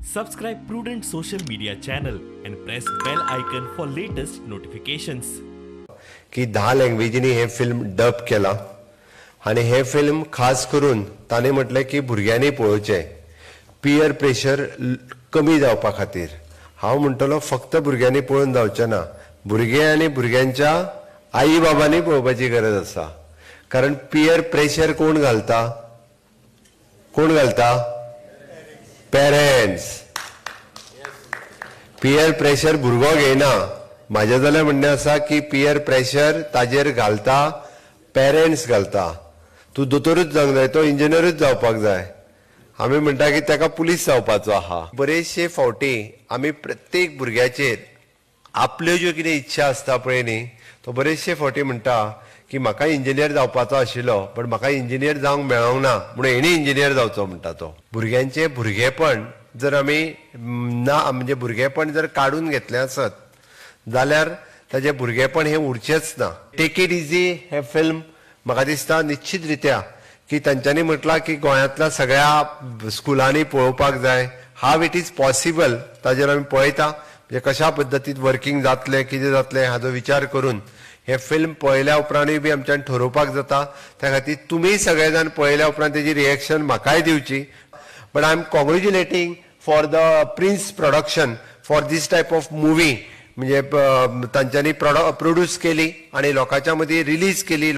Subscribe Prudent Social Media channel and press bell icon for latest notifications. की 10 लँग्वेजींनी हें film डब केलां आनी हें फिल्म खास करून ताणें म्हटलें की भुरग्यांनी पळोवचें, पियर प्रेशर कमी जावपा खातीर. हांव म्हणटलो फक्त भुरग्यांनी पळोवन जावचें ना, भुरगे आनी भुरग्यांच्या आई बाबांनी पळोवपाची गरज आसा. कारण पियर प्रेशर कोण घालता? कोण घालता? पेरेंट्स. पियर प्रेशर भुरगो घेयना. म्हाजें जाल्यार म्हणणें आसा की पियर प्रेशर ताजेर घालता पेरेंट्स घालता. तूं दोतोरूच जावंक जाय, तो इंजिनियरूच जावपाक जाय. आमी म्हणटा की ताका पुलीस जावपाचो आहा. बरेचशे फावटी आमी प्रत्येक भुरग्याचेर आपल्यो ज्यो कितें इच्छा आसता पळय न्ही, तो बरेचशे फावटी म्हणटा की म्हाका इंजिनियर जावपाचो आशिल्लो पण म्हाका इंजिनियर जावंक मेळोंक ना म्हणून हेणी इंजिनियर जावचो म्हणटा तो. भुरग्यांचें भुरगेपण जर आमी ना म्हणजे भुरगेपण जर काडून घेतलें आसत जाल्यार ताजें भुरगेपण हें उरचेंच ना. टेक it easy हें फिल्म म्हाका दिसता निश्चित रित्या की तांच्यांनी म्हटलां की गोंयांतल्या सगळ्या स्कुलांनी पळोवपाक जाय. हाव it is possible ताजेर आमी पळयता, म्हणजे कशा पद्दतीन वर्किंग जातलें, कितें जातलें हाजो विचार करून हें फिल्म पळयल्या उपरांतूय बी आमच्यान ठरोवपाक जाता. त्या खातीर तुमी सगळे जाण पळयल्या उपरांत तेजी रिएक्शन म्हाकाय दिवची. But I am congratulating for the Prince Production for this type of movie. म्हणजे तांच्यांनी प्रोड्यूस केली आनी लोकांच्या मदीं रिलीज केली.